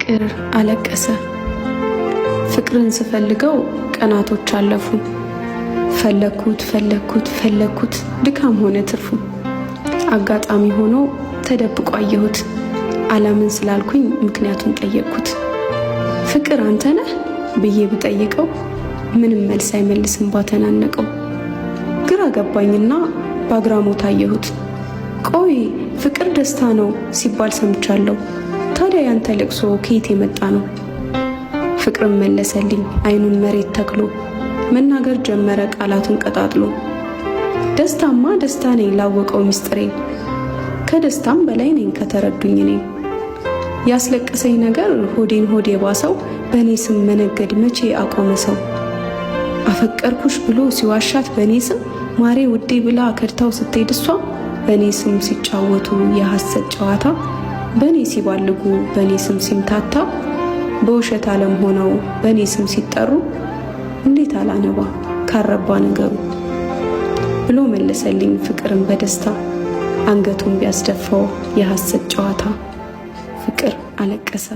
ፍቅር አለቀሰ። ፍቅርን ስፈልገው ቀናቶች አለፉ። ፈለኩት ፈለኩት ፈለኩት ድካም ሆነ ትርፉ። አጋጣሚ ሆኖ ተደብቆ አየሁት። አላምን ስላልኩኝ ምክንያቱን ጠየቅኩት። ፍቅር አንተ ነህ ብዬ ብጠይቀው ምንም መልስ አይመልስም ባተናነቀው። ግራ ገባኝና በአግራሞት አየሁት። ቆይ ፍቅር ደስታ ነው ሲባል ሰምቻለሁ። ታዲያ ያንተ ልቅሶ ከየት የመጣ ነው? ፍቅርም መለሰልኝ አይኑን መሬት ተክሎ መናገር ጀመረ ቃላቱን ቀጣጥሎ። ደስታማ ደስታ ነኝ ላወቀው ምስጢሬን፣ ከደስታም በላይ ነኝ ከተረዱኝ እኔን። ያስለቀሰኝ ነገር ሆዴን ሆዴ የባሰው በእኔ ስም መነገድ መቼ አቆመ ሰው። አፈቀርኩሽ ብሎ ሲዋሻት በእኔ ስም ማሬ ውዴ ብላ ከድታው ስትሄድ እሷ በእኔ ስም ሲጫወቱ የሐሰት ጨዋታ በእኔ ሲባልጉ በእኔ ስም ሲምታታ በውሸት ዓለም ሆነው በእኔ ስም ሲጠሩ እንዴት አላነባ ካረባ ነገሩ ብሎ መለሰልኝ ፍቅርን በደስታ አንገቱን ቢያስደፋው የሐሰት ጨዋታ። ፍቅር አለቀሰ።